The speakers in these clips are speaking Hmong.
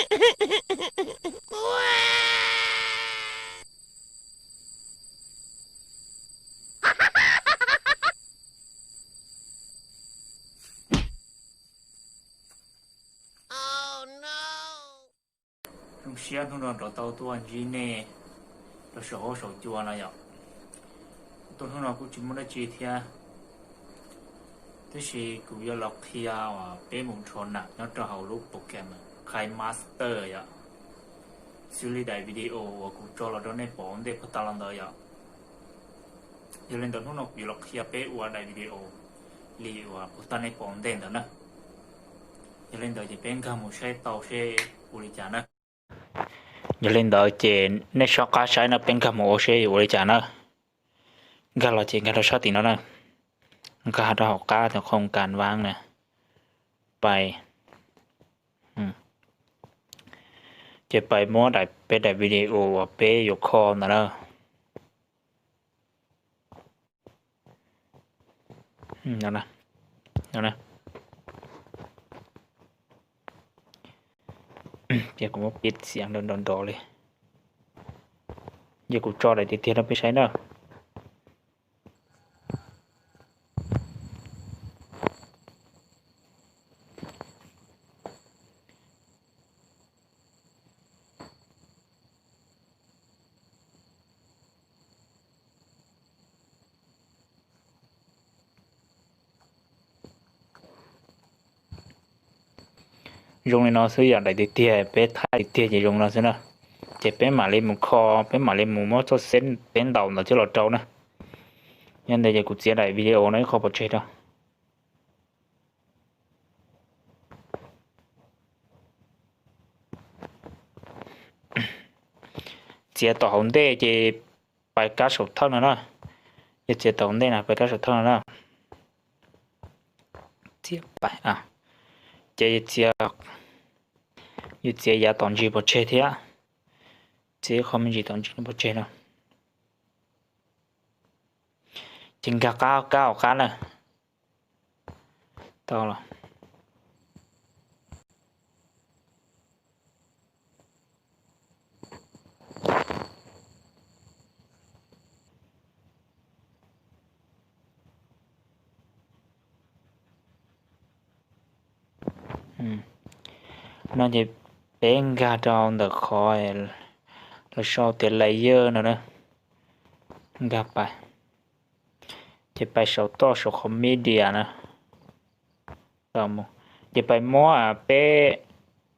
Zoo siab hnub no rov tau tuaj ntsib nej rau saum huab saum cua no yom. Kuv tuaj hnub no kuj tsis muaj dab tsi thiab, tab sis kuv yuav los qhia uas peb mus nrho nam nyob rau hauv lub program KineMaster yom, xws li daim video uas kuv tso los rau nej pom ua ntej puag ta los ntawd yom. Yog li ntawd hnub no kuv yuav los qhia peb ua daim video li uas puag ta nej pom ua ntej ntawd na. Yog li ntawd ces peb nkag mus saib tau seb ua li cas na. Yog li ntawd ces nej soj qab saib no, peb nkag mus ua seb yuav ua li cas na. Nkag los ces nkag rau sab tim no na, nkag rau hauv qab tus khoos kas vaab na, pais, ces pais muab daim, peb daim video uas peb yuav kho ntawd na. Ces kuv muab piav xiav nrov nrov li, ces kuv tso daim tiag tiag rau peb saib na. Zoo li no xwb yom, daim tiag tiag peb thaij tiag tiag ces zoo li no xwb na. Ces peb mam li mus kho, peb mam li mus muab txoj xeeb peb ntaus ntawd coj los rau na. Yog ntawd ces kuv txiav daim video no ib qho pov tseg rau. Txiav tom hauv ntej ces pais kab saum thawj no na. Yog txiav tom hauv ntej na pais kab saum thawj no na. Txiav pais, ces yus txiav yav tom ntsis pov tseg thiab. Txiav ib qho me ntsis tom ntsis pov tseg no. Ces nkag kab kab hauv qab na. Tau los. No ces peb nkag rau ntawm qhov lawv sau tias layer no na, nkag pais, ces pais saum toj saum qhov media na. Ces pais muab, peb,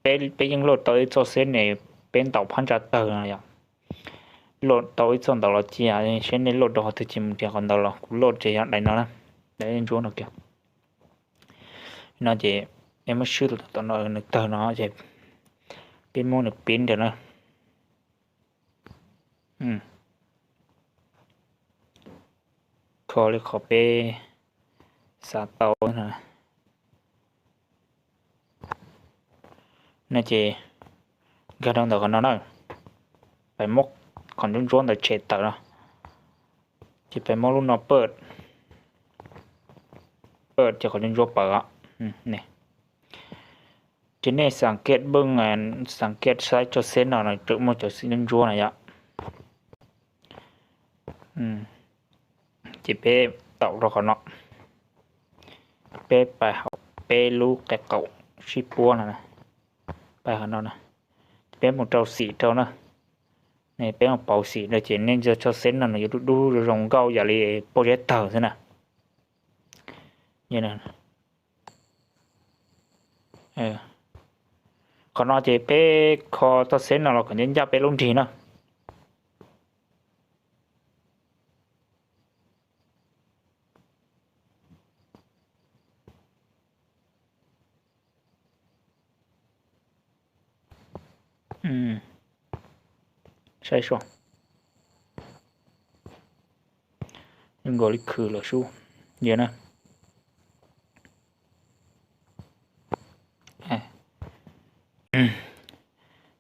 peb yeej load tau ib txoj xeeb ne, peb ntaus phab ntsa tawg no yom. Load tau ib txoj ntawd los cia, seb nej load rau qhov twg ces mus nrhiav qhov ntawd los, kuv load ces yog daim no na, daim ntsuab no kiag. No ces peb muab swb tus tom no nws tawg no ces peb muab nws pib ntawm na. Kho li qhov peb xav tau no. No ces nkag rau ntawm qhov no na, pais muab qhov ntsuab ntsuab ntawd tshem tawm no, ces pais muab lub no pawj, pawj ces qhov ntsuab ntsuab pawv os. Ces nej xav kiaj pheej, xav kiaj saib txoj xeeb no no tseem muaj cov xeeb ntsuab ntsuab na yom. Ces peb taum rau qhov no, peb pais hauv peb lub qe qaum sib puab no, pais qhov no na, peb mus rau xim rau na. Peb mus pauv xim rau ces nej txoj xeeb no nws yuav dub dub zoo zoo nkauj yam li poj zeb tawg xwb na. Qhov no ces peb kho txoj xeeb no los kom ncaj ncaj peb lub nrig na. Saib seb, zoo nkaus li khwv lawm sub, yog na.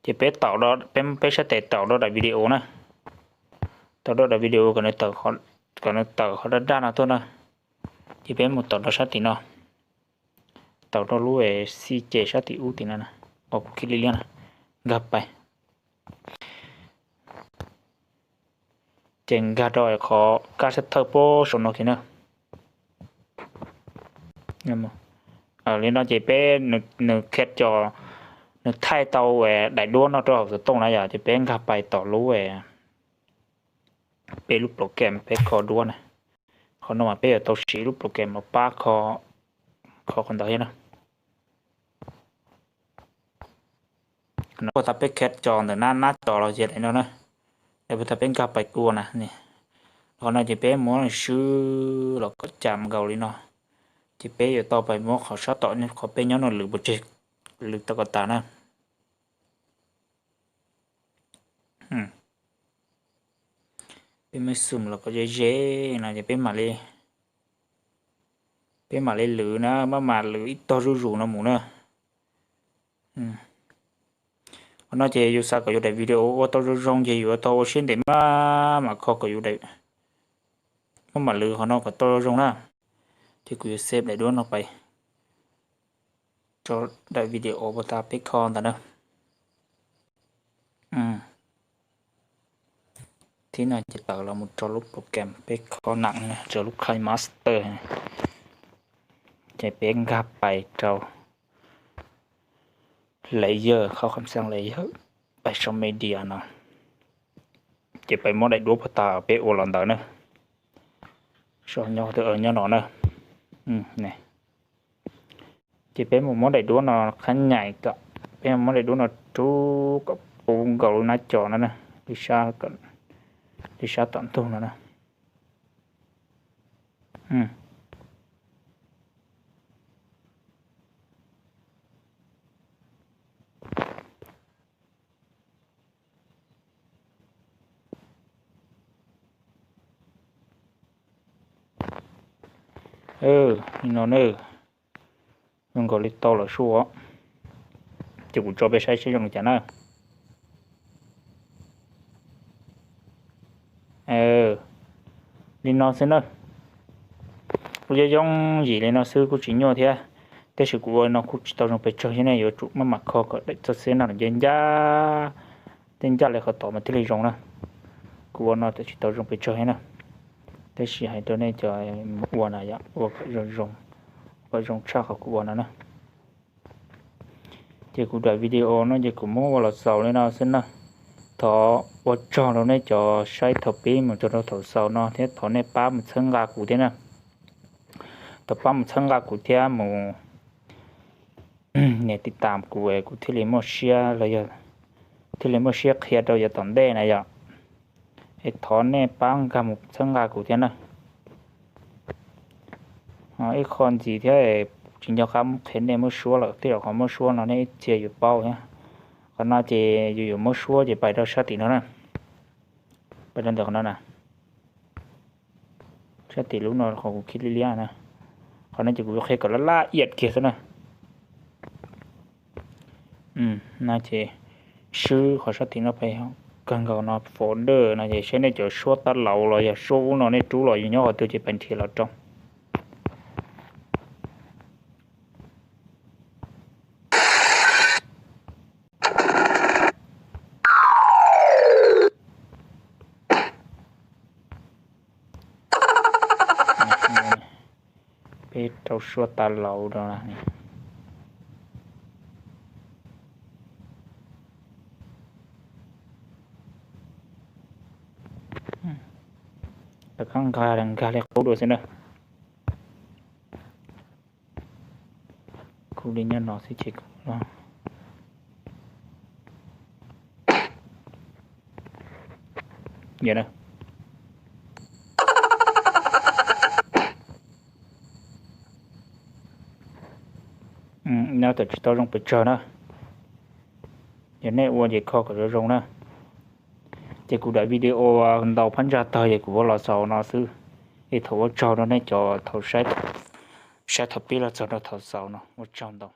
Ces peb taum, peb sab tes taum rau daim video na. Taum rau daim video kom nws tawm qhov daj daj no tuaj na. Ces peb mus taum rau sab tim no, taum rau lub xij ces sab tim ub tim no, qhov kuv khij li liab na. nkag pais. Ces nkag rau qhov kab sab thawj puag saum no kiag na. Li no ces peb, nws khev cov, nws thaij tau daim duab no rau hauv xov tooj na yom, ces peb nkag pais tom lub, peb lub program peb kho duab na. Qhov no mas peb yuav tau siv lub program los pab kho, kho qhov ntawd thiab na. Puag ta peb khev cov ntawm nab nab cov los yog daim no na, es puag ta peb nkag pais ua na. Qhov no ces peb muab swb los kom cam nkaus li no, ces peb yuav tau pais muab qhov sab tom qhov peb nyob no lwv pov tseg, lwv tau kom tas na. Peb muab xum los kom ze ze no ces peb mam li, peb mam li lwv na, maj mam lwv ib tog zuj zus no mus na. Qhov no ces yus xav kom yus daim video ua tau zoo zoo ces yus yuav tau ua siab ntev maj mam kho kom yus, maj mam lwv qhov no kom tau zoo zoo na. Ces kuv yuav save daim duab no pais rau daim video puag ta peb kho ntawd na. Thib no ces tawm los mus rau lub program peb kho nees, rau lub KineMaster. Ces peb nkag pais rau layer, qhov kham xees layer, pais sau media no. Ces peb muab daim duab puag ta peb ua los ntawd na. Nyob no na. Ces peb mus muab daim duab no qhab nyais kom, peb muab daim duab no rub kom puv nkaus lub nab cov no na, li sab tom ntug no na. Li no na, zoo nkaus li tau lawm sub. Ces kuv tso peb saib seb zoo li cas na. Li no xwb na. Kuj yooj yooj yim li no xwb, kuj tsis nyuaj thiab. Tab sis kuv ua no kuj tsis tau zoo pes tsawg thiab ne, yuav tsum maj mam kho kom daim txoj xwb no ncaj ncaj, tej ncaj li qhov tod mas thiaj li zoo na. Kuv ua no txawm tsis tau zoo pes tsawg thiab na, tab sis hais rau nej cov mus ua na yom, ua kom zoo zoo, kom zoo tshaj qhov kuv ua no na. Ces kuv daim video no ces kuv muab ua los xaus li no xwb na. Thov ua tsaug rau nej cov saib thaum pib mus txog rau thaum xaus no thiab thov nej pab mus txhawb nqa kuv thiab na. Thov pab mus txhawb nqa kuv thiab mus nias tiv tam kuv, kuv thiaj li muaj siab los yog thiaj li muaj siab qhia rau yav tom ntej na yom. Es thov nej pab nkag mus txhawb nqa kuv thiab na. Ib qho ntxiv thiab, tsis nco qab qhia nej muab suab lawm, tej zaum qhov muab suab no nej ib txhia yuav paub thiab. Qhov no ces yus yuav muab suab ces pais rau sab tim no na. Pais rau ntawm qhov no na. Sab tim lub no qhov kuv khib liab liab na. Qhov no ces kuv yuav qhia kom laj laj iam kiag xwb na. No ces swb qhov sab tim no pais, kawg nkaus no folder no ces saib nej cov suab tab laus los yog suab ub no nej rub los yus nyob qhov twg ces pais nrhiav los rau. Peb rau suab tab laus rau na. Rov qab nkag, nkag li qub dua xwb na. Kuv li nyob no xwb ces kuv no txawm tsis tau zoo pes tsawg na. Yog nej ua ces kho kom zoo zoo na. Ces kuv daim video ntau phab ntsa tawg ces kuv ua los xaus no xwb. Es thov ua tsaug rau nej cov thaum saib thaum pib los txog rau thaum xaus no, ua tsaug ntau.